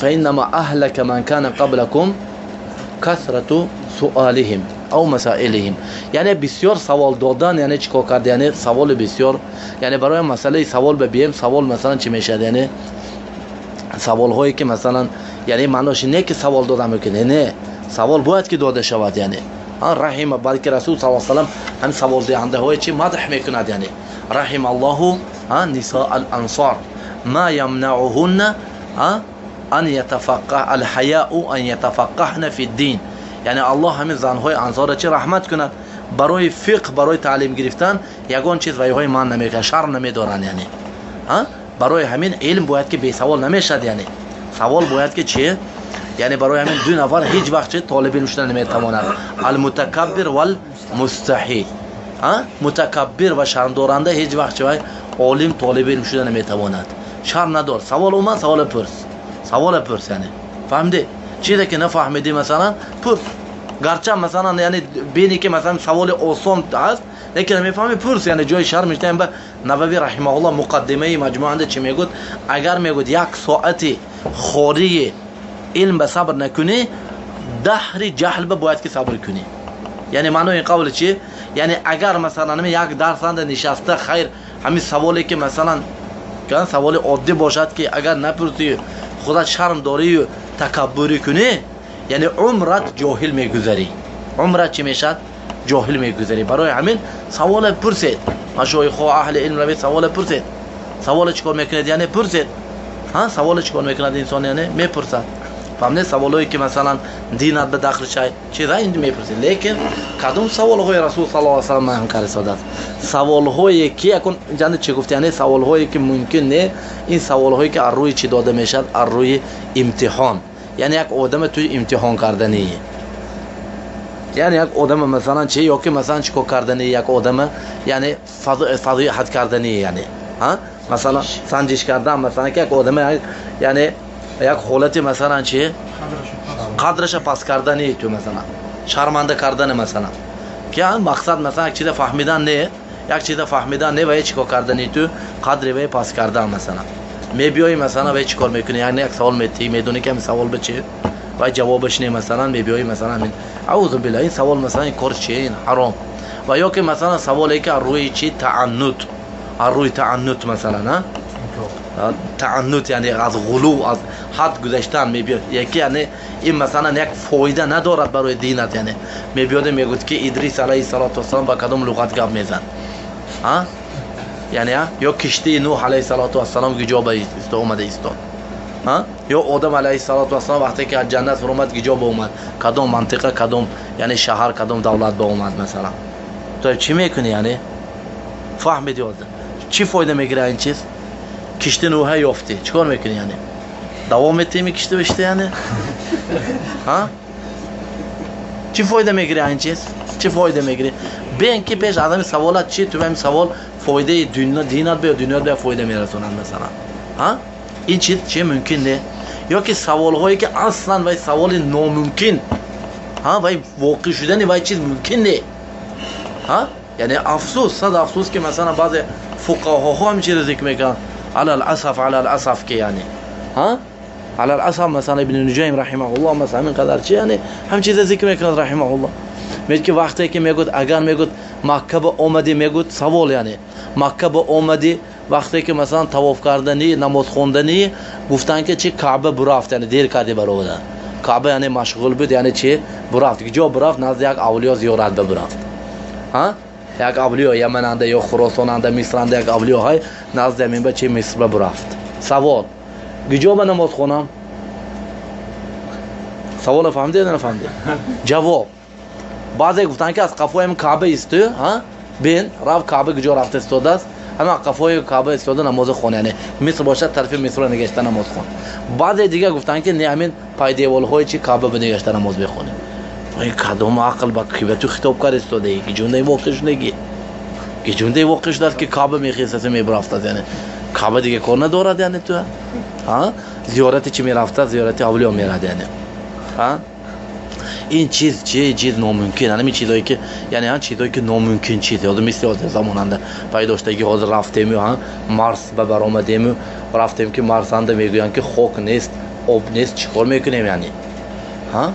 فإنما أهلك من كان قبلكم كثرة سؤالهم أو مسائلهم. یعنی بسیار سوال دادن، یعنی چیکار کرد، یعنی سوال بسیار، یعنی برای مسئله سوال ببیم سوال مثلا چی میشه، یعنی سوال هایی که مثلا یعنی معناش نه که سوال دادن میکنه، نه سوال باید که داده شود، یعنی رحم، بلکه رسول صلی الله علیه و سلم هم سوال دهنده های چی مدح میکند، یعنی رحم الله نساء الانصار ما يمنعهن ان يتفقه الحياء ان يتفقهن في الدين. یعنی الله همین زنهای انصار چی رحمت کند، برای فقه برای تعلیم گرفتن یگان چیز ویهای من نمیکنن، شرم نمیدارن، یعنی برای همین علم باید که بی سوال نمیشد، یعنی سوال باید که چی، یعنی برای همین دو نفر هیچ وقت چه طالب علم شدن نمیتوانند، المتکبر والمستحی. متکبر و شرم دارنده هیچ وقت چه عالم طالب علم شدن نمیتواند، شرم ندار، سوال اومد سوال پرس، سوال پرس، یعنی فهمیدی چیزی که نفهمیدی مثلا پرس، گرچه مثلا یعنی بینی که مثلا سوال آسان هست لیکن نمیفهمی پرس، یعنی جای شرم میشه. به نووی رحمه الله مقدمه مجموعه چی میگوید، اگر میگوید یک ساعتی خوری علم به صبر نکنی دهر جهل به باید که صبر کنی. یعنی معنی این قول چی؟ یعنی اگر مثلا یک درس نشسته خیر همین سوالی که مثلا سوال عادی باشد که اگر نپرسی خودت شرم داری و تکبری کنی، یعنی عمرت جاهل میگذری، عمرت چی میشد؟ جاهل میگذری. برای همین سوال پرسید، مشایخ و اهل علم روید سوال پرسید، سوال چیکار میکنید؟ یعنی پرسید، ها سوال چیکار میکند انسان؟ یعنی میپرسد. فهمیدید؟ سوالایی که مثلا دینت به داخل شای چیزا این میپرسید، لیکن کدوم سوالهای رسول صلی الله علیه و سلم هم کار ساده است، سوالهایی که اكون جان چی گفت، یعنی سوالهایی که ممکن نه، این سوالهایی که از روی چی داده میشد؟ از روی امتحان، یعنی یک آدم توی امتحان کردنی، یعنی یک آدم مثلا چی یا که مثلا چیکار کردنی، یک آدم یعنی فضیحت کردنی، یعنی ها مثلا سنجش کردن، مثلا که یک آدم یعنی یک حالت مثلا چی قدرش پس کردنی، تو مثلا شرمنده کردن، مثلا که مقصد مثلا یک چیز فهمیدن نه، یک چیز فهمیدن نه و چیکار کردنی تو قدر وی پس کردن، مثلا میبیای مثلا وی چیکار میکنی، یعنی یک سوال میتی میدونی که سوال به چی و جوابش نه، مثلا میبیای مثلا من اعوذ بالله این سوال مثلا این کار چیه، این حرام. و یا که مثلا سوالی که روی چی تعنت، روی تعنت مثلا نه تعنت، یعنی از غلو از حد گذشتن میبیاد، یکی یعنی این مثلا یک فایده ندارد برای دینت، یعنی میبیاد میگوید که ادریس علیه السلام با کدام لغت گپ میزن، ها یعنی یا کشتی نوح علیه السلام کجا به اومده ایستاد، ها یا آدم علیه السلام وقتی که از جنت فرامد کجا به اومد، کدام منطقه کدام یعنی شهر کدام دولت به اومد مثلا، تو چی میکنی؟ یعنی فهمیدی چی فایده میگیره این چیز؟ کشتی نوح یافتی چیکار میکنی؟ یعنی دوام میتی کشتی بشتی، یعنی ها چی فایده میگیره این چیز؟ چی فایده میگیره؟ بین که پیش آدم سوالات چی تو این سوال فایده دنیا دینت به دنیا به فایده میرسونن مثلا، ها این چیز چه ممکن نه، یا که سوال هایی که اصلا وای سوال ناممکن، ها وای واقع شدن وای چیز ممکن نه، ها یعنی افسوس صد افسوس که مثلا بعض فقها هم چیز ذکر میکنن، علی الاسف علی الاسف که یعنی ها علی الاسف مثلا ابن نجیم رحمه الله مثلا همین قدر چی یعنی هم چیز ذکر میکنه رحمه الله، میگه که وقتی که میگفت اگر میگفت مکه به اومدی، میگفت سوال یعنی مکه به اومدی وقتی که مثلا طواف کردنی نماز خوندنی گفتن که چی کعبه برافت، یعنی دیر کردی برآوردن کعبه، یعنی مشغول بود، یعنی چی برافت کجا برافت؟ نزد یک اولیا زیارت برافت، ها یک اولیا یمن یا خراسان مصر یک اولیا های نزد همین به چی مصر برافت. سوال کجا به نماز خونم؟ سوال فهمیدی یا نفهمیدی؟ جواب بعضی گفتن که از قفای هم کعبه ایستو، ها بین رفت کعبه کجا رفت استاده است، همه قفای کعبه استاده نماز خونه، یعنی مصر باشد طرف مصر نگشته نماز خون. بعضی دیگه گفتن که نه همین پای دیوالهای چی کعبه به نگشته نماز بخونه. این کدوم عقل با کی به تو خطاب کرد استاده ای که جونده واقع شدگی که جونده واقع شده است که کعبه میخیسته میبرفت، یعنی کعبه دیگه کار ندارد، یعنی تو ها زیارت چی میرفته؟ زیارت اولیا میرد، یعنی ها این چیز چه چیز ناممکن، یعنی چیزایی که یعنی ها چیزایی که ناممکن چیز یادم مثل یاد زماننده پیدا شدگی حاضر رفتیم ها مارس به برآمدیم رفتیم که مارس انده میگویند که خاک نیست об нест, чикор мекунем яъне? Ҳа?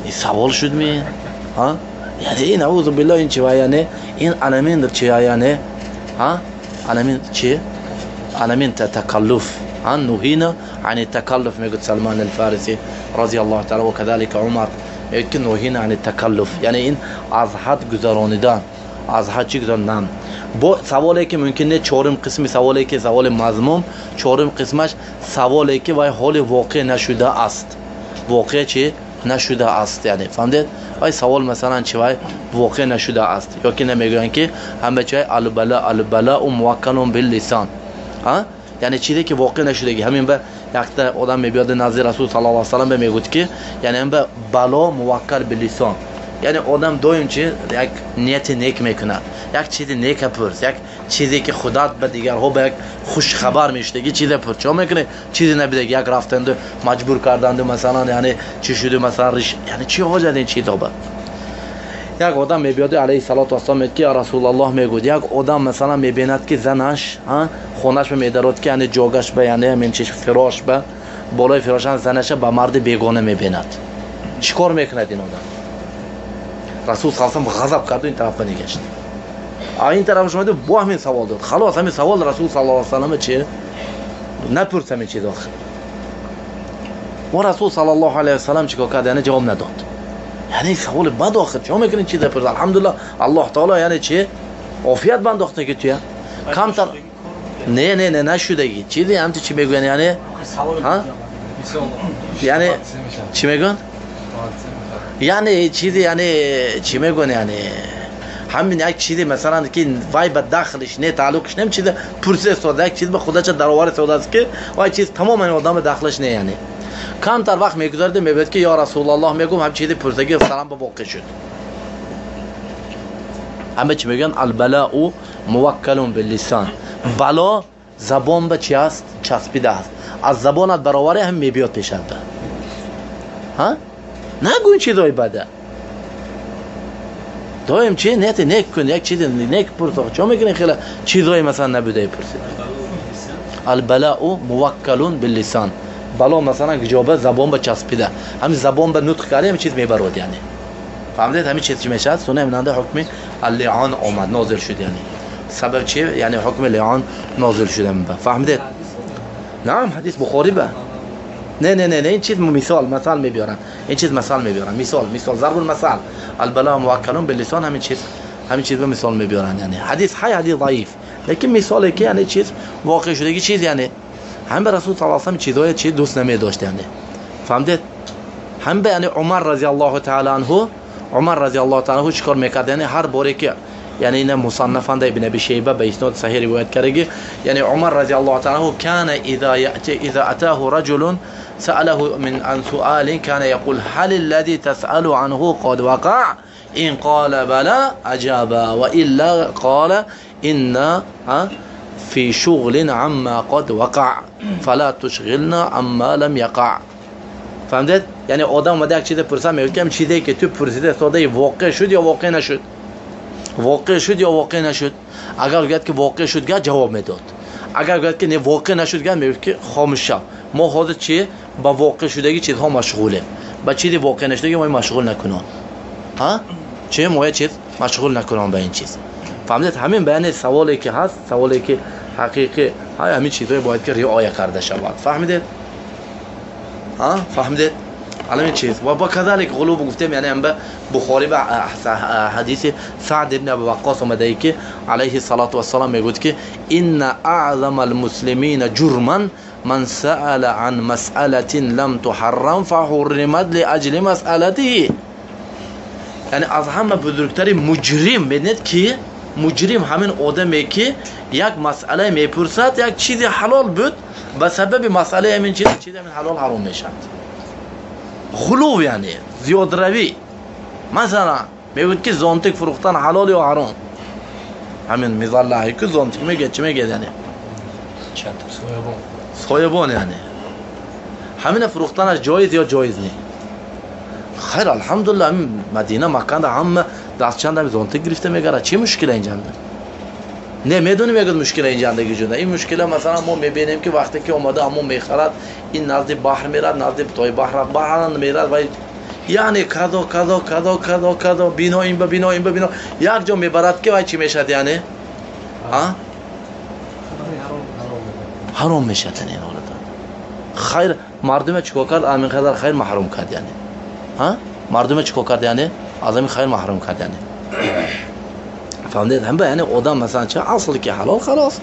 Ин савол шуд ми? Ҳа? Яъне ин аузу биллоҳ ин чи ва яъне ин аламин чи яъне? Ҳа? Аламин чи? Аламин такаллуф. Ҳа? Нуҳина ани такаллуф мегӯяд Салман ал-Фариси разияллоҳу таала ва кадалика Умар мегӯяд ки нуҳина ани такаллуф, яъне ин аз ҳад гузаронидан, аз ҳад чӣ гузаронидан. Бо саволе ки мумкин не, чорум қисми саволе ки саволи мазмум, чорум қисмаш саволе ки вай ҳоли воқеъ нашуда аст, воқеъ чи нашуда аст, яъне фаҳмдед? Вай савол масалан чи вай воқеъ нашуда аст, ё ки намегӯянд ки ҳама чи албала албалау муваккалун биллисон, ҳа? Яъне чизе ки воқеъ нашудаги. Ҳамин ба якта одам мебиёд назди Расул саллаллоҳу алайҳи васаллам мегӯяд ки яъне ба бало муваккал биллисон, яъне одам доим чи як нияти нек мекунад, як чизи нека пурс, як чизе ки худат ба дигарҳо ба як хушхабар мешудаги чизе пурс. Чо мекунӣ? Чизе набидаги, як рафтанду маҷбур карданду масалан, яъне чӣ шуду масалан риш, яъне чӣ ҳоҷат ин чизо ба? Як одам мебиёд алайҳи салоту вассалом мегӯяд ки я Расулаллоҳ, мегӯяд як одам масалан мебинад ки занаш хонаш ба медарод ки яъне ҷогаш ба, яъне ҳамин чиз фирош ба болои фирошан занаша ба марди бегона мебинад. Чӣ кор мекунад ин одам? Расул саллаллоҳу алайҳи васаллам ғазаб карду ин тараф ба нигашт. А ин тараф шумо бо ҳамин савол дод. Халос ҳамин савол Расул саллаллоҳу алайҳи васаллам чи напурс ҳамин чиз охир. Ва Расул саллаллоҳу алайҳи васаллам чӣ кор кард? Яъне ҷавоб надод. Яъне саволи бад охир. Чӣ мекунед чиз пурс? Алҳамдулиллаҳ, Аллоҳ таоло яъне чи офият бандохта ки туя. Камтар не не не нашудаги. Чизи ҳамчи чӣ мегӯянд яъне? Ҳа? Яъне чӣ мегӯянд? Яъне чизи яъне чӣ мегӯянд яъне ҳамин як чизе масалан ки вай ба дахлиш не, тааллуқш не, чизе пурсида истода, як чиз ба худача даровар истодааст ки вай чиз тамоман одам ба дахлиш не, яъне камтар вақт мегузарад мегӯяд ки ё Расулаллоҳ, мегӯм ҳам чизи пурсаги салам ба воқеъ шуд. Ҳама чӣ мегӯянд? Албалау муваккалун биллисон. Бало забон ба чи аст? Часпида аст. Аз забонат бароварӣ ҳам мебиёд пешат. Ҳа? Нагӯ ин чизои бада. Доим чи нияти нек кун, як чизи нек пурс. Чо мекунӣ хела чизои масалан набудаи пурсид? Албалау муваккалун биллисон. Бало масалан ҷоба забон ба часпида. Ҳамин забон ба нутқ карда ҳамин чиз мебарод яъне. Фаҳмидед? Ҳамин чиз чӣ мешавад? Сунна минанда ҳукми аллион омад, нозил шуд яъне. Сабаб чи? Яъне ҳукми лион нозил шуда. Фаҳмидед? Наам, ҳадис Бухорӣ ба. Не не не не, ин чиз мисол, масал мебиёранд. Ин чиз масал мебиёранд. Мисол, мисол, зарбул масал. Албала муваккалун биллисон ҳамин чиз, ҳамин чиз ба мисол мебиёранд яъне. Ҳадис ҳай ҳадис заиф, лекин мисоле ки яъне чиз воқеъ шудаги чиз яъне. Ҳам ба Расул саллаллоҳу алайҳи васаллам чизое чи дӯст намедошт яъне. Фаҳмидед? Ҳам ба яъне Умар разияллоҳу таала анҳу, Умар разияллоҳу таала анҳу чикор мекард? Яъне ҳар боре ки яъне ина мусаннафанда ибн Аби Шайба ба иснод саҳеҳ ривоят кардаги, яъне Умар разияллоҳу таала анҳу кана иза яъти иза атаху раҷулун саалаху мин ан суалин кана яқул ҳал аллази тасалу анҳу қад вақаъ ин қала бала аҷаба ва илла қала инна фи шуғлин амма қад вақаъ фала тушғилна амма лам яқаъ. Фаҳмидед? Яъне одам омада як чизе пурсад, мегӯяд ки ҳам чизе ки ту пурсида содаи воқеъ шуд ё воқеъ нашуд? Воқеъ шуд ё воқеъ нашуд? Агар гӯяд ки воқеъ шуд, га ҷавоб медод. Агар гӯяд ки не воқеъ нашуд, га мегӯяд ки хомӯш шав. Мо ҳозир чи ба воқеъ шудаги чизҳо машғулем, ба чизи воқеъ нашудаги мо машғул накунон. Ҳа? Чи мо чиз машғул накунон ба ин чиз. Фаҳмидед? Ҳамин баёни саволе ки ҳаст, саволе ки ҳақиқӣ, ҳамин чизҳое бояд ки риоя карда шавад. Фаҳмидед? Ҳа? Фаҳмидед? Ҳамин чиз. Ва ба казалик ғулуб гуфтем, яъне ҳам ба Бухорӣ ба ҳадиси Саъд ибн Абу Ваққос омадае ки алайҳи салоту вассалом мегӯяд ки инна аъзама алмуслимина ҷурман ман саала ан масъалатин лам туҳаррам фаҳурримат лиаҷли масъалатиҳи. Яъне аз ҳама бузургтари муҷрим медонед ки муҷрим ҳамин одаме ки як масъала мепурсад, як чизи ҳалол буд, ба сабаби масъалаи ҳамин чиз, чизи ҳамин ҳалол ҳаром мешавад. Ғулув яъне зиёдравӣ. Масалан мегӯяд ки зонтик фурӯхтан ҳалол ё ҳаром? Ҳамин мизаллаҳи ки зонтик мегӯяд, чӣ мегӯяд яъне? Соябон яъне. Ҳамина фурӯхтанаш ҷоиз ё ҷоиз не? Хайр, алҳамдулиллаҳ, ҳамин Мадина, Макканда ҳама дастчанд ҳамин зонтик гирифта мегарад. Чӣ мушкила инҷанда? Не медонӣ мегӯяд мушкила ин ҷандагӣ ҷуда. Ин мушкила масалан мо мебинем ки вақте ки омада ҳамон мехарад, ин назди баҳр мерад, назди тои баҳр баҳр мерад ва яъне казо казо казо казо казо бино ин ба бино ин ба бино як ҷо мебарад ки вай чӣ мешавад яъне? А? Ҳаром мешавад яъне ин ҳолата. Хайр мардуме чикор кард? Амин қадар хайр маҳрум кард яъне. Ҳа? Мардуме чикор кард яъне? Аз ҳамин хайр маҳрум кард яъне. Фаҳмидед? Ҳам яъне одам масалан ча асл ки ҳалол халос.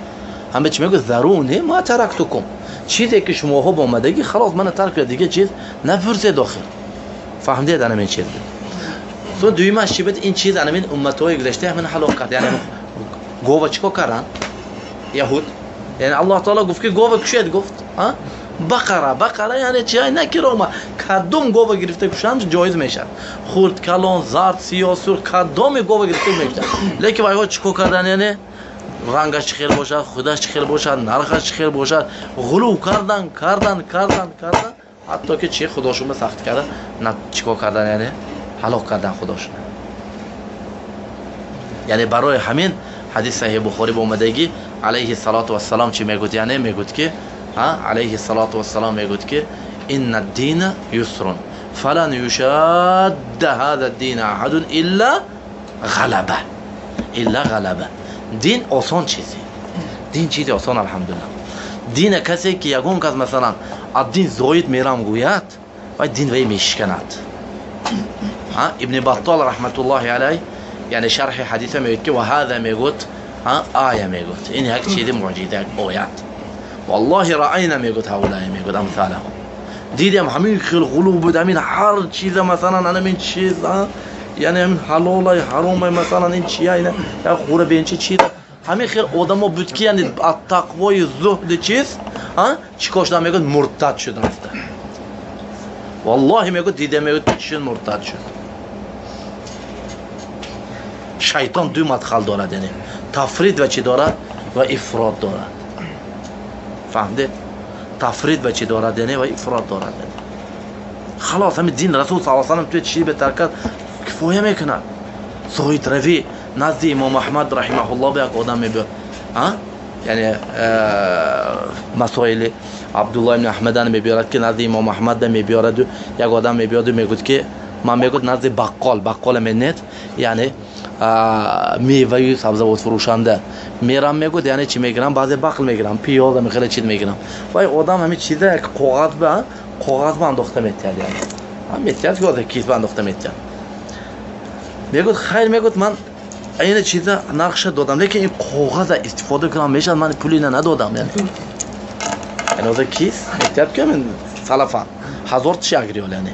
Ҳам чӣ мегӯяд? Заруни ма тарактукум. Чизе ки шумоҳо бо омадагӣ халос мана тарк кунед, дигар чиз напурсед охир. Фаҳмидед ана ин чиз буд. Сон дуюмаш чӣ буд? Ин чиз ана ин умматҳои гузашта ҳамин ҳалок кард. Яъне гова чикор карданд? Яҳуд. Яъне Аллоҳ таоло гуфт ки гова кушед гуфт. А? Бақара, бақара яъне чи? Накирома. Кадом гова гирифта кушанд ҷоиз мешавад. Хурд, калон, зард, сиёҳ, сурх, кадоме гова гирифта мешавад. Лекин вайҳо чӣ кор карданд яъне? Рангаш чӣ хел бошад, худаш чӣ хел бошад, нархаш чӣ хел бошад, ғулув кардан, кардан, кардан, кардан, ҳатто ки чи худошонро сахт кардан, на чӣ кор кардан яъне? Ҳалок кардан худошонро. Яъне барои ҳамин ҳадис саҳиҳ Бухорӣ бо омадагӣ алайҳи салоту вассалом чӣ мегӯяд? Яъне мегӯяд ки алайҳи салоту вассалом мегӯяд ки инна дина юсрун фалан юшадда ҳаза дина аҳадун илла ғалаба. Илла ғалаба. Дин осон чизе. Дин чизи осон алҳамдулиллаҳ. Дина касе ки ягон кас масалан аз дин зоид мерам гӯяд, вай дин вай мешиканад. Ибни Баттол раҳматуллоҳи алайҳ яъне шарҳи ҳадиса мегӯяд ки ва ҳаза мегӯяд, оя мегӯяд. Ин як чизи муъҷиза, як оят. Валлоҳи раайна мегӯяд ҳаулай мегӯяд амсалаҳум. Дидем ҳамин хел ғулув буд, ҳамин ҳар чиза масалан ҳамин чиз, яъне ҳамин ҳалолай, ҳаромай масалан ин чия, ина як хура бенчи чиз. Ҳамин хел одамо буд ки яъне аз тақвои зуҳди чиз, чӣ кор шудан мегӯяд? Муртад шудан. Валлоҳи мегӯяд дидем мегӯяд ки чӣ муртад шуд. Шайтон ду мадхал дорад, яъне тафрид ва чӣ дорад? Ва ифрод дорад. Фаҳмидед? Тафрид ва чӣ дорад, яъне ва ифрод дорад. Халос ҳамин дин Расул саллаллоҳу алайҳи васаллам туи чӣ ба таркат кифоя мекунад. Зоидравӣ назди Имом Аҳмад раҳимаҳуллоҳ ба як одам мебиёд. Яъне масоили Абдуллоҳ ибни Аҳмадан мебиёрад ки назди Имом Аҳмад мебиёрад, як одам мебиёду мегӯяд ки ман мегӯяд назди баққол, баққола менет, яъне меваю сабзавот фурӯшанда мерам мегӯяд, яъне чӣ мегирам? Баъзе бақл мегирам, пиёз ами хеле чиз мегирам. Вай одам ҳамин чиза як коғаз ба андохта метиҳад, яъне метиҳад ки кис ба андохта метиҳад. Мегӯяд хайр, мегӯяд ман ин чиза нархша додам, лекин ин коғаза истифода кунам мешавад, ман пули ина надодам. Яъне ҳозир кис метиҳад ки ҳамин салафан 1000 тиш як риёл, яъне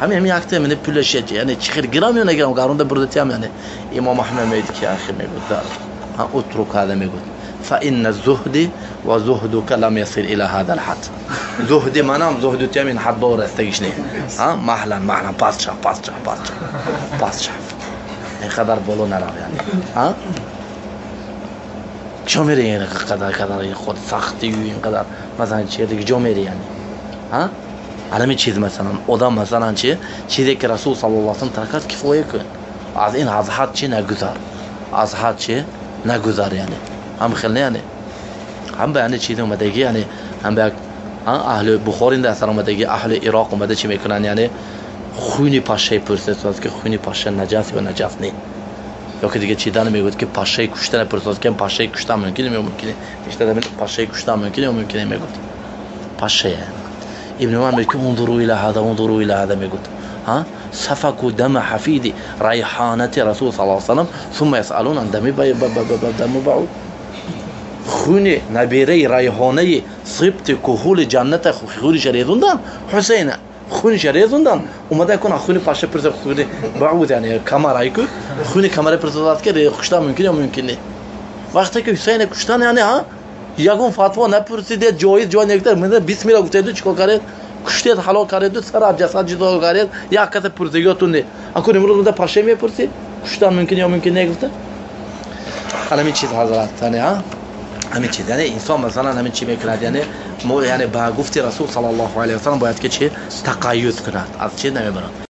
ҳамин якта яъне пулаш яъне чӣ хел гирам ё нагирам гаронда бурда тиям. Яъне Имом Аҳмад мегӯяд ки ахи мегӯяд утрук ҳада мегӯяд фа инна зуҳди ва зуҳдука лам ясил ила ҳада алҳад. Зуҳди манам зуҳду тиям ин ҳад ба расидагиш не. Маҳлан маҳлан пас шав, пас шав, пас шав, пас шав, ин қадар боло нарав. Яъне чо мери ин қадар қадар ин худ сахтию ин қадар масалан чи дига ҷо мери яъне ҳамин чиз масалан одам масалан чи чизе ки Расул саллаллоҳу алайҳи васаллам тарк кард кифоя кун, аз ин аз ҳад чи нагузар, аз ҳад чи нагузар. Яъне ҳам хел не, яъне ҳам ба яъне чиз омадагӣ, яъне ҳам ба як аҳли Бухорӣ дар омадагӣ, аҳли Ироқ омада чӣ мекунанд? Яъне хуни пашшаи пурсед ки хуни пашша наҷас ё наҷас не, ё ки дига чидан мегӯяд ки пашшаи куштана пурсад ки пашшаи куштан мумкин ё мумкин не, пашшаи куштан мумкин ё мумкин не мегӯяд пашшая. Ибн Умар мегӯяд ки унзуру ила ҳаза, унзуру ила ҳаза мегӯяд. Сафаку дама ҳафиди райҳонати Расул саллаллоҳу алайҳи васаллам сумма ясалун ан дами баъуд. Хуни набираи райҳонаи сибти куҳули ҷанната хунша резондан Ҳусейна хунша резондан омада кун хуни паша пурса хуни баъуд, яъне камар айку хуни камара пурсад ки куштан мумкин ё мумкин не. Вақте ки Ҳусейна куштан, яъне ягон фатво напурсидед, ҷоиз ҷой негуфтед, мина бисмилла гуфтеду чикор кардед? Куштед, ҳалол кардеду, сара ҷасад ҷудо кардед, як каса пурсигиётун не. Акун имрӯз муда паша мепурсид, куштан мумкин ё мумкин не гуфта. Ҳамин чиз ҳазрат, яъне ҳамин чиз, яъне инсон масалан ҳамин чӣ мекунад, яъне мо яъне ба гуфти Расул саллаллоҳу алайҳи васаллам бояд ки чӣ тақайюд кунад, аз чӣ намебарад.